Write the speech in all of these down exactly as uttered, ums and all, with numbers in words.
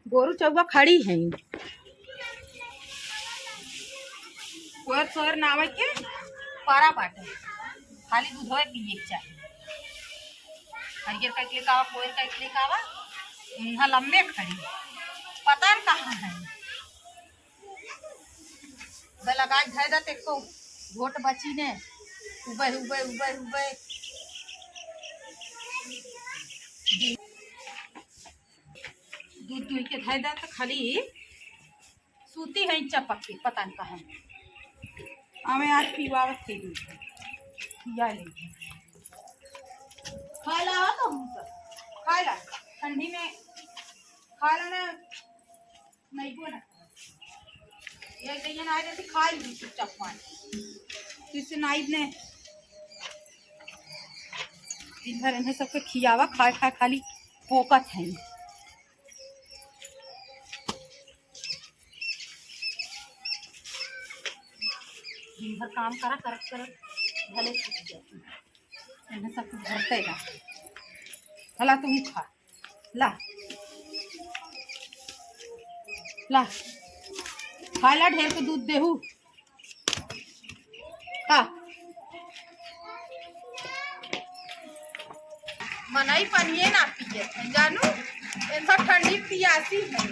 गोरू चउवा खड़ी है, कोयर सोयर नावे के पारा बाटे, खाली दूधवे पिए के चाही। हरियर कइके लेके आवा, कोयर कइके लेके आवा, यहाँ लम्बे खड़ी, पता न कहाँ है। बे लगाइ धइ दे, तेको घोट बची ने। उबे, उबे, उबे, उबे। दूध दुहि के धइ दे त खाली सूती है चपक के, पता न कहाँ। हमें आज पिवावत थे दूध, पिया ले। खाइ ला हो तो हम सब, खाइ ला, ठंडी में खाइ ला ना। नहीं को ना। ये गइया ना आए जैसे खाइ ली चुपचाप मान। किसी नाइब ने दिन भर इन्हें सबके खियावा, खाए खाए खाली पोकत है। दिन भर काम करा, करत करत भले थक जाती। इन्हें सब कुछ भरते ना। भला तू खा। ला, ला, खाइ ला, ढेर के दूध देहू। खा। मनई पनिये ना पिए थे, जानू, इनका ठंडी पियासी है।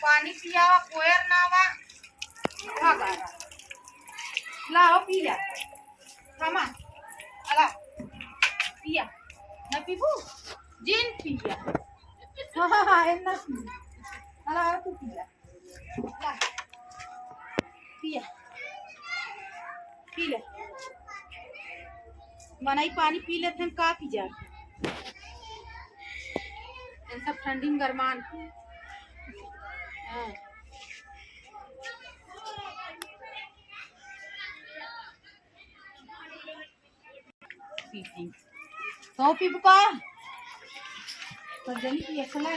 पानी पियावा, कोयर नावा। ला, हो, पी ला। थामा। अला। पिया। ना पीबू? जिन पिया। हाँ, हाँ, हाँ, एन्ना पिया। अला, हो, तू पिया। ला। पिया। पी ले। मनई पानी पी लेत हन, का पी जा? इन सब ठंडी में गरमान। हाँ। पी, पी। तो पीबू का? तो जनी की एकला।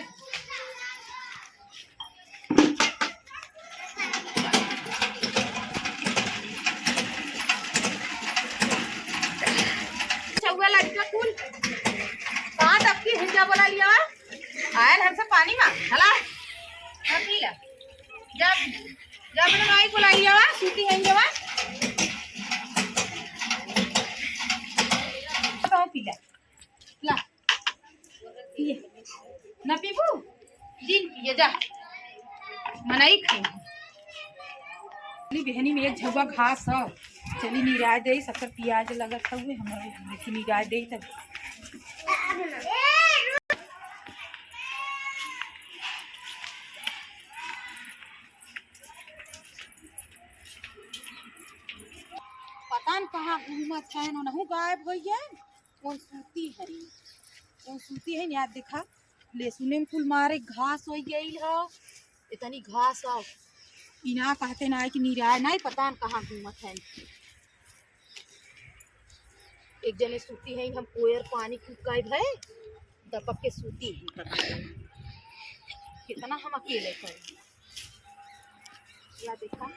चौवा लड़का कुल। कहाँ तक की हिंजा बोला लिया? आयल हमसे पानी मांग, हला। हाँ, पी ला। जा, जा, अपने माई को लाई आवा, सूती है ये आवा। तो पी ला। ला। पिए। ना पीबू? दिन पिए जा। मनई खाई। चली बहनी में एक झउआ घास ह। चली निराय देई, सबकर पियाज लगत हउए, हमरा देखी निराय देई तब। पता न कहाँ घूमत है, ओनहु गायब होइ गए। कौन सूती हरी, कौन सूती है, याद देखा, लहसुने में कुल मारे घास होइ गई है, इतनी घास हो। इना कहते ना कि निराय नहीं, पता न कहाँ घूमत है। एक जने सूती है, हम कोयर पानी खूब काई भय, दपक के सूती है, पता नहीं। कितना हम अकेले करें। या देखा,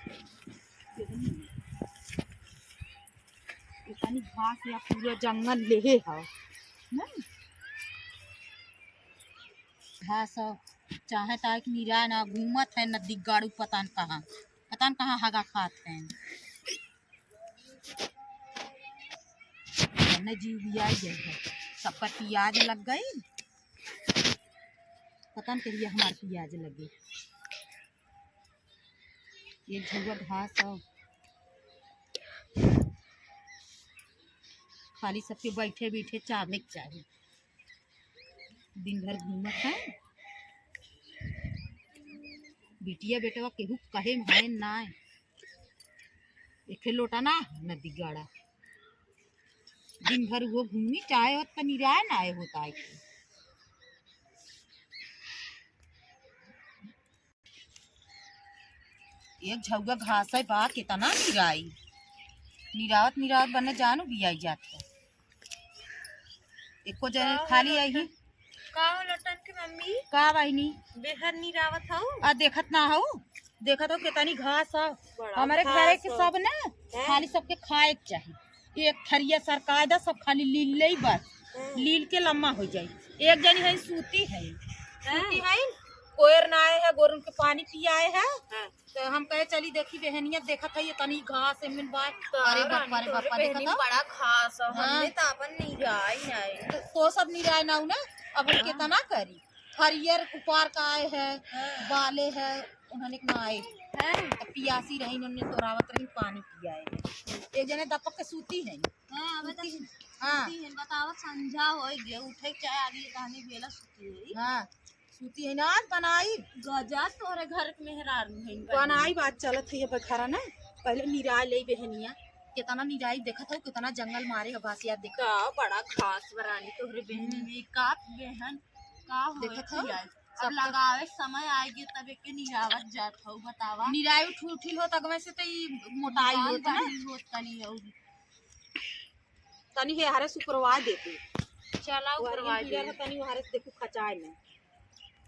इतनी घास या पूरा जंगल लेहे है, नहीं? घास हो, चाहे ताए कि निराय ना घूमत है, नदी गाड़ू पता न कहाँ, पता न कहाँ हगा खात है। हमने जीव लिया ही है, सबका पियाज लग गई, पता न कहिए हमार पियाज लगे। एक झउआ घास हो, खाली सबके बैठे बैठे चाले के चाही। दिन भर घूमत है। बिटिया बेटवा केहू कहे में है ना। एके लोटा ना नदी गाड़ा। दिन भर वो घूमी चाहे होत त निराय ना आए होत आए के। एक झउआ घास है बा, कितना निराई। निरावत निरावत बने जानू बियाई जात है। एको जने का खाली होला आई ही। का होला टन के मम्मी? का बहिनी? बेहर निरावत हऊ? आ देखत ना हऊ? देखत हऊ कितनी घास है। बड़ा हमरे घास घरे के हो। सब ना हैं? खाली सबके खाए के चाही। एक थरिया सरकाय दा, सब खाली लील लेई बस। हम्म। लील के लम्मा हो जाई। एक जनी है सूती है, हाँ। सूती है, कोयर ना आए है, गोरन के पानी पियाए है। हाँ। तो हम कहे चली देखी बहनिया, देखत है ये तनी घास एमन बा। तो अरे बाप रे बाप, देखत है। बड़ा घास है, हाँ। हमने तो अपन निराई नहीं। तो, तो सब निराय ना ना, अब हम हाँ। कितना करी। हरियर कुपार का आए है, हाँ। बाले है, उन्होंने के ना आए। हाँ। अब पियासी रही, उन्होंने तोरावत रही, पानी पियाए है। एक जने दपक के सूती है। हाँ, अब सूती है। हाँ। सूती है, बतावा, संझा होई गया, उठे के चाहे आगे कहानी बेला सूती है। हाँ, सूती है ना, आज बनाई। गजब तोरे घर के मेहरारू है। बनाई, बात चलत है ये बखरा ना, पहले निराय ले बहनिया, कितना निराई देखत हो, कितना जंगल मारे हो, घासिया देखत। का बड़ा घास बरानी तोहरे बहनी हम्म। में, का बहन, का होए देखत हो? अब सब लगावे समय आएगी तब एक निरावत जात हो, बतावा। निराई उठ-, उठिल होत अगवे से तो ई मोटाई होत ना। होत तनी हो। तनी हे हरे से उपरवा देते। चला, वो उपरवा दे। तनी हरे से देखू खचाए में।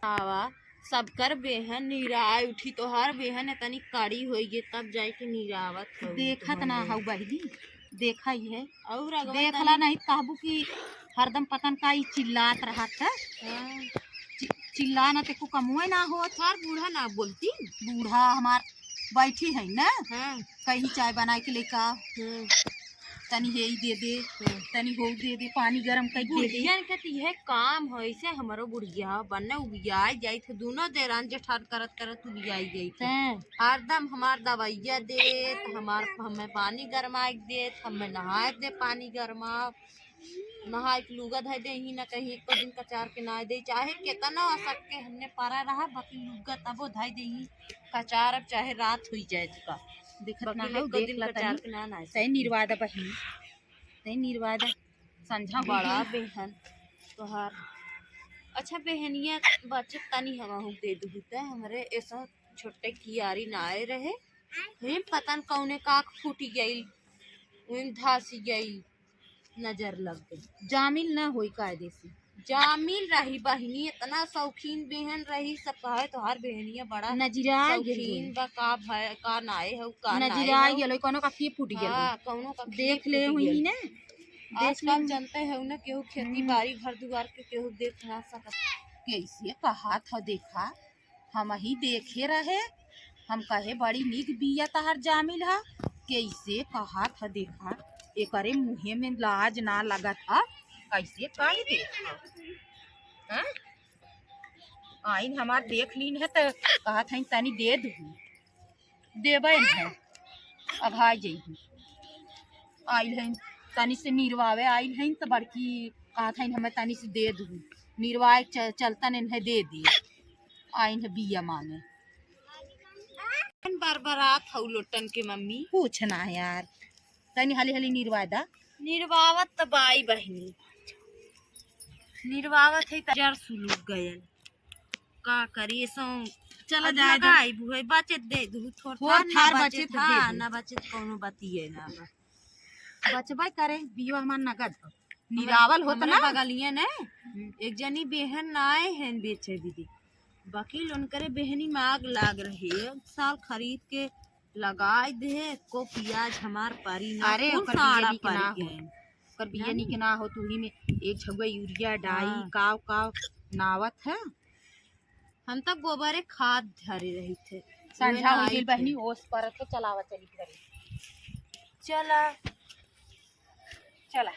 आवा, सबकर बेहन निराय उठी, तोहार बेहन तनी कड़ी होई गे, तब जाए के निरावत हो। देखत ना हऊ बहिनी, देखा ही है। और अगवा देखला तनी नहीं कहबू कि हरदम पतन का ई चिल्लात रहत है। हाँ। चि-, चिल्ला ना ते को कमुए ना हो। हमार बूढ़ा ना बोलती। बूढ़ा हमार बैठी है ना, हाँ। कहीं चाय बनाए के लेका। हम्म। तनी हे ई दे दे, हम्म। तनी हो दे दे, पानी गरम कर दे दे। बुढ़ियन के तो यह काम है, ऐसे हमरो बुढ़िया बन्ने उबियाई जाई थे, दोनों देरान जेठान करत करत उबियाई जाई थे। हैं। हरदम हमार दवाइया देत, हमार, हमें पानी गरमाए के देत, हमें नहाए दे पानी गरमा, नहाए के लुगा धइ देही, ना कहीं एको दिन कचार के ना दे, चाहे केतना असक के हमने परा रहा, बाकी लुगा तबो धइ देही, कचार अब चाहे रात हुई जाए चुका। देखत ना बाकी हो, एको देख दिन ला कचार तनी। के ना, ना सही निर्वादा बहिनी, सही निर्वादा संझा हो बड़ा गई। बेहन तोहार। अच्छा बेहनिया, बचत तनी हमहू दे दू त हमरे ऐसा छोटे कियारी ना आए रहे, हम पता न कौने काख फूटी गई, उन धासी गई। नजर लग गई। जामिल ना होई कायदे से। जामिल रही बहिनी, इतना शौकीन बेहन रही, सब कहे तोहार बेहनिया बड़ा नजराय गेल शौकीन होई। बा, का भय, का नाए हउ, का नाए नजराय हउ। गेल होई, कौनो कखिए फूट गेल होई। हाँ, कौनो कखिए देख ले फूट हुई गेल। ने। देख आजकल ले। जनते हउ ना, केहू खेती हम्म। बाड़ी घर दुआर के केहू देख ना सकत। कैसे कहा था, देखा, हमही देखे रहे, हम कहे, "बड़ी नीक बिया तहार जामिल ह, कैसे कहत ह, देखा, एकरे मुँहे में लाज ना लगत ह, कैसे कह देत ह?" हाँ? आइन हमार देख लीन है, त कहत हइन, "तनी दे दू।" देबे न है, अभाई जइहू। आइल हइन, तनी से निरवावे आइल हइन, त बड़की कहत हइन, "हमें तनी से दे दू।" निरवाए च-, चलतन इन्हें दे दी। आइन है बिया मांगे। बरबरात हऊ लोटन के मम्मी। कुछ ना है यार, तनी हाली हाली निरवा दा। निरवावत त बाई बहिनी, निरवावत है त जर सुलूक गयल। का करी सो चला अब जाए दो। लगाई बुहे बचत दे दू, थोड़ थोड़ थार ना थार बचत बचत दे हाँ, दू। ना बचत कौनो बतिये ना बा। बचबे करे, बियो हमार नगद हो। निरावल होत हमरे ना। बगलिए ने हम्म। एक जनी बेहन ना आए हैं बेचे दीदी, बाकी उनकरे बेहनी में आग लाग रही है। साल खरीद के लगाई दे, को पियाज हमार पारी ना, अरे, कुल ओकर बिया सारा नीक ना पारी हो। के। ओकर बिया जानी? नीक ना हो, तू ही में एक झगुआ यूरिया डाई, हाँ। काव काव नावत है। हम तो गोबरे खाद धरे रही थे। संझा उहे हो ना गइल आई बहिनी, थे। ओस परत के चलावा चली करे। चला। चला।